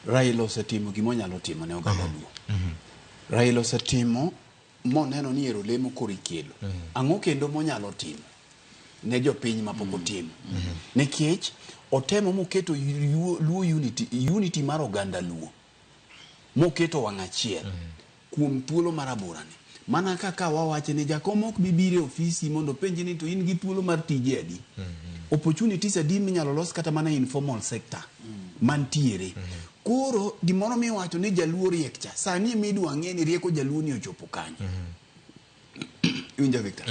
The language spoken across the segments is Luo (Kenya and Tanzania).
Raila osetimo gima onyalo timo ne oganda Luo. Raila osetimo moneno ni ero lemo koro ikelo. Ang'o kendo monyalo timo ne jopiny mapok otimo? Nikech otemo moketo Luo unity, unity mar oganda Luo. Moketo wang' achiel kuom thuolo mar aborani. Mana kaka wawacho ni jakom ok bi biro e ofisi mondo openji ni to in gi thuolo mar tije adi. Opportunities adi minyalo los kata mana e informal sector mantiere. Koro gimoro miwacho ni jaluo riek cha, sani ema idwa ng'e ni rieko jaluo ni ochopo kanye. Iwinjo Victor?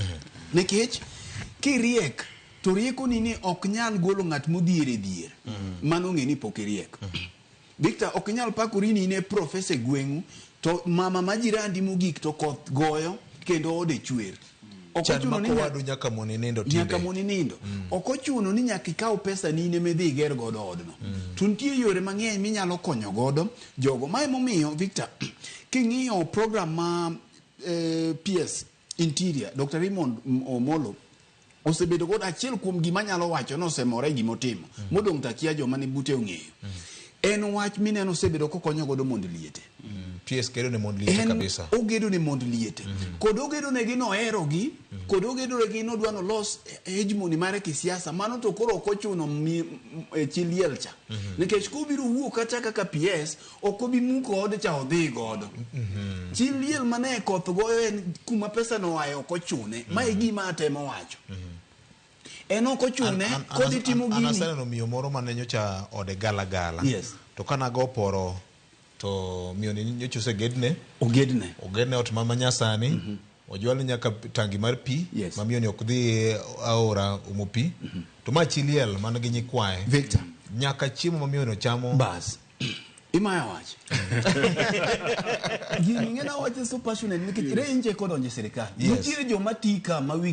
Nikech kiriek to riekoni ni ok nyal golo ng'at modhier e dhier. Mano ng'e ni pok iriek. Victor, ok inyal pakori ni in e profesa e gweng'u to mama ma jirandi mogik to koth goyo kendo ode chwer. Ok Chan ochuno ni mako wadu nyaka moni nindo tinde. Nyaka moni nindo. Ok ochuno ni nyaka ikaw pesa ni in ema idhi iger godo odno. To nitie yore mang'eny minyalo konyo godo jogo. Ma emomiyo Victor, king'iyo program ma PS Interior, Dr. Raymond Omolo osebedo godo achiel kuom gima anyalo wacho ni osemora e gima otimo. Modong' to akia joma ni bute ong'eyo. En wach mineno osebedo kokonyo godo mond liete. PS kedo ne mond liete En kabisa. ogedo ne mond liete. Kod ogedo negi noherogi, kod ogedo negi nodwa nolos hegemony mare kisiasa. Mano to koro ok ochuno e chi liel cha. Nikech kobiro wuok kata kaka PS, ok obi muko ode cha odhi godo. Chi liel mane koth goyo en kuma pesa no oaye ok ochune. Ma e gima atemo wacho. En ok ochune kodhi timo An gini. aseneno miyo moro mane nyocha ode gala gala. Yes. To kana go poro to miyo ni nyocha osegedne. Ogedne. Ogedne ot ma manyasani. Ojwalne nyaka tangi mar pi. Yes. Ma miyo ni ok dhi aora omo pi. To ma chi liel man gi nyikwaye. Victor. Nyaka chiemo ma miyo no chamo. Bas. Imaya wach. Gini ng'ena wache so passionate nikech Renje kodonjo e sirikal. Yes. Nitiere joma ti ka ma wigi